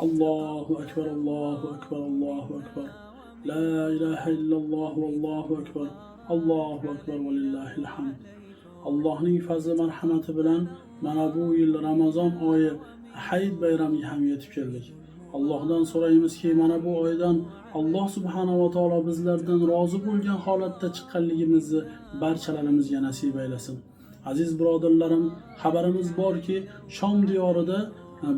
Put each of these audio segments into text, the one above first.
Allohu akbar, Allohu akbar, Allohu akbar. La ilaha illalloh vallohu akbar. Allohu akbar va lillahil hamd. Allohning fazli marhamati bilan mana bu yil Ramazon oyi Hayit bayramiga ham yetib keldik. Allohdan so'raymizki, mana bu oydan Alloh subhanahu va taolo bizlardan rozi bo'lgan holatda chiqqanligimizni barchalarimizga nasib aylasin. Aziz birodarlarim, xabarimiz borki, Shom diyorida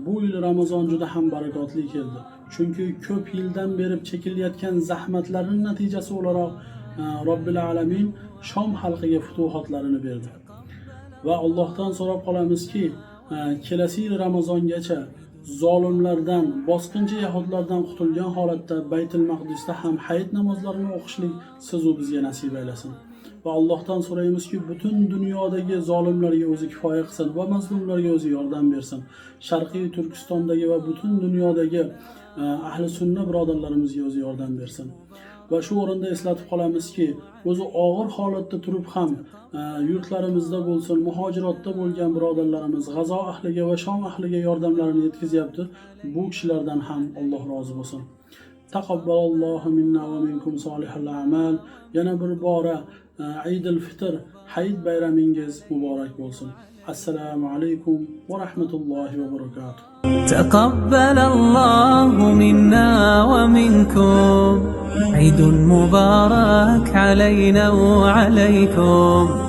bu yil Ramazon juda ham barakotli keldi. Chunki ko'p yildan beri chekilayotgan zahmatlarning natijasi o'laroq Robbil alamin Shom xalqiga futuhotlarini berdi. Va Allohdan so'rab qolamizki, kelasi yil Ramazongacha zolimlardan, bosqinchi yahudlardan qutulgan holatda Baytul Maqdisda ham hayit namozlarini o'qishlik siz u bizga nasib aylasin. Va Allohdan so'raymizki, butun dunyodagi zolimlarga o'zi kifoya qilsin va mazlumlarga o'zi yordam bersin. Sharqiy Turkistondagi va butun dunyodagi ahli sunna birodarlarimizga o'zi yordam bersin. Va shu o'rinda eslatib qolamizki, o'zi og'ir holatda turib ham yurtlarimizda bo'lsin, muhojiratda bo'lgan birodarlarimiz G'azo ahliga va Shom ahliga yordamlarini yetkazyapti. Bu kishilardan ham Alloh rozi bo'lsin. Taqabbalallohu minna va minkum solihal a'mal. Yana bir bora Eidul Fitr, Hayit bayramingiz muborak bo'lsin. Assalomu alaykum va rahmatullohi va barakatuh. تقبل الله منا ومنكم، عيد مبارك علينا وعليكم.